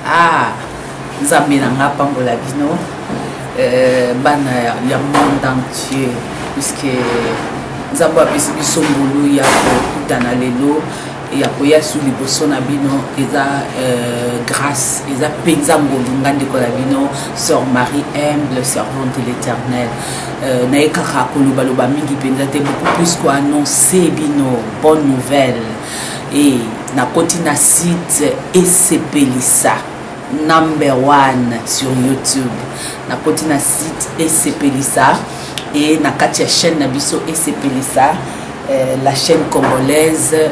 Ah nzambe na nga apambola bino euh, bana ya monde entier puisque nzambe apesi biso ngolu ya kokutana lelo ya koya su liboso na bino eza euh, grâce eza mpenza ngolu nga ndeko na bino sœur Marie humble servante de l'éternel euh, naye kaka kolobaloba mingi mpenza te beaucoup plus koannonce bino bonne nouvelle e nakoti na site esepelisa number one sur youtube nakoti na site esepelisa e na kati ya chaîne na biso esepelisa eh, la chaîne congolaise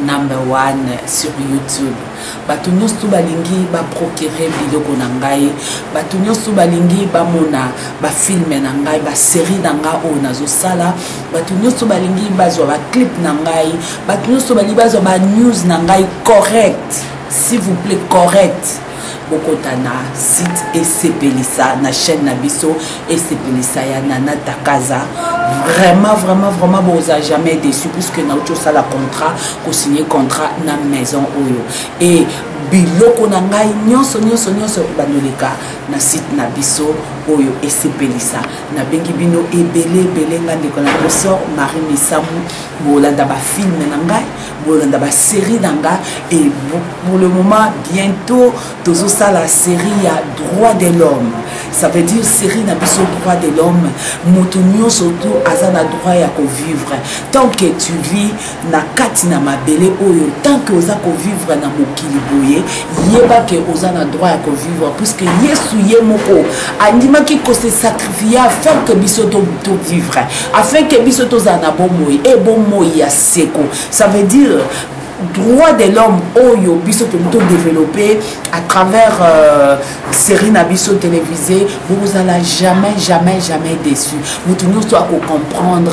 number one sur youtube bato nyonso balingi baprocure biloko na ngai bato nyonso balingi bamona bafilme na ngai baserie na ngai oyo nazosala bato nyonso balingi bazwa baclip na ngai bato nyonso balingi bazwa banews na ngai correct s'il vous plaît correct bokota na site esepelisa na chaîne na biso esepelisa ya nana takaza vraiment vraiment vraiment boza jamais déçu puisque nauti osala contrat kosigne contrat na maison oyo e biloko na ngai nyonso nyonso nyonso ebandoleka na site na biso oyo esepelisa nabengi bino ebele ebele ngai ndeko na bino sor marie misamu bolanda bafilme na ngai bolanda baserie na ngai et pour le moment bientôt tozosala série ya droit de l'homme ça veut dire série na biso droit de l'homme moto nyonso tu aza na droit ya kovivre tant que tu vis na kati na mabele oyo tant que oza kovivre na mokili boye yeba ke oza na droit ya kovivre puisque yesu ye moko andimaki kose sacrifier afin que biso tovivre to afin que biso tozala na bomoi e bomoi ya seko ça veut dire droit de l'homme oyo biso tolingi todéveloppe à travers euh, série na biso télévisée bokozala jamais jamais jamais déçu moto nyonso akocomprendre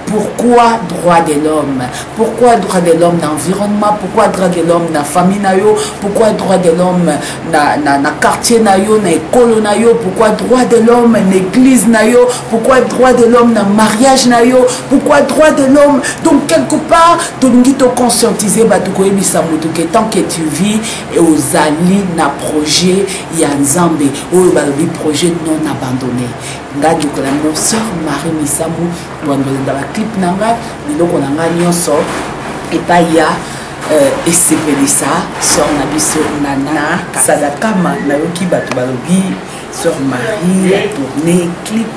pourquoi droit de l'homme pourquoi droit de l'homme na environnement pourquoi droit de l'homme na famille na yo pourquoi droit de l'homme na, na, na quartier na yo na ekolo na yo pourquoi droit de l'homme na église na yo pourquoi droit de l'homme na mariage na yo pourquoi droit de l'homme donc quelque part tolingi toconscientiser bato koyebisa moto ke tant que tu vis ozali na projet ya nzambe oyo balobi projet non abandonné ngai ndeko na bino sœur marie misamu bandolanda baclip na ngai biloko na ngai nyonso epai ya euh, esepelisa sœur na biso nana sadakama nayoki bato balobi sœur marie a tourné clip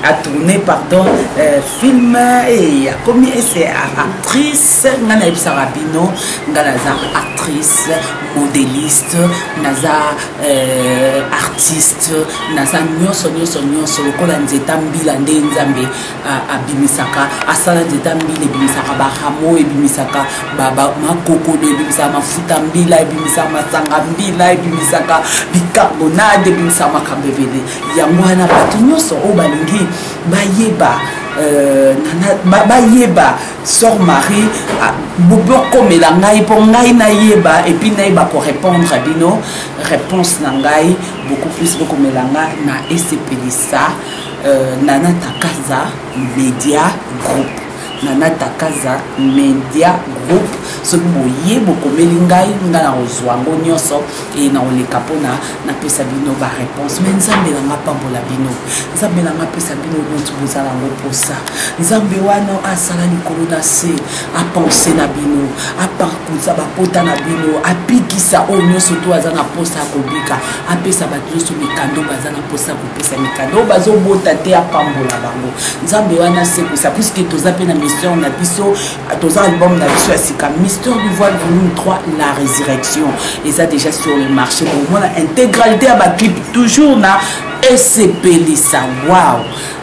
a tourné pardon euh, film e akomi ese actrice ngai nayebisaka bino ngai naza actrice modéliste naza euh, artiste naza nyonso nyonso nyonso lokola nzeta mbila nde nzambe abimisaka asala nzeta mbila ebimisaka baramo ebimisaka makokolo ebimisaka mafuta mbila ebimisaka masanga mbila ebimisaka bicarbonade ebimisaka makambo ebele yango wana bato nyonso oyo balingi bayeba euh, bayeba sor marie bokomela ngai mpo ngai nayeba epuis nayeba korépondre bino réponse na ngai beaucoup plus bokomela ngai na esepelisa euh, nana takaza media group nana takaza media group soki boye bokomeli ngai ngai nakozwa yango nyonso e nakoleka mpona napesa bino bareponse me nzambe na ngai apambola bino nzambe na ngai apesa bino nyonso bozala yango mposa nzambe wana asala likolo na se apense na bino apankusa bapota na bino abikisa oyo nyonso to aza na mposa ya kobika apesa bato nyonso mikando baza na mposa ya kopesa mikando oyo bazobota te apambola bango nzambe wana asekwisa puiske toza mpe na mission na biso toza album na biso ya sika mystère du voile volume 3 la résurrection eza déjà sur le marché bomona intégralité ya baclip toujours na esepelisa wow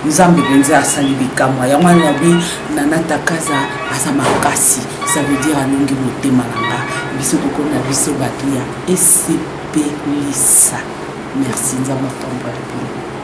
nzambe mpenza asali bikamwa yango wana nabi nana takaza aza makasi ça veut dire alongi motema na nga biso tokomi na biso bato ya esepelisa merci nzambe apambola bino.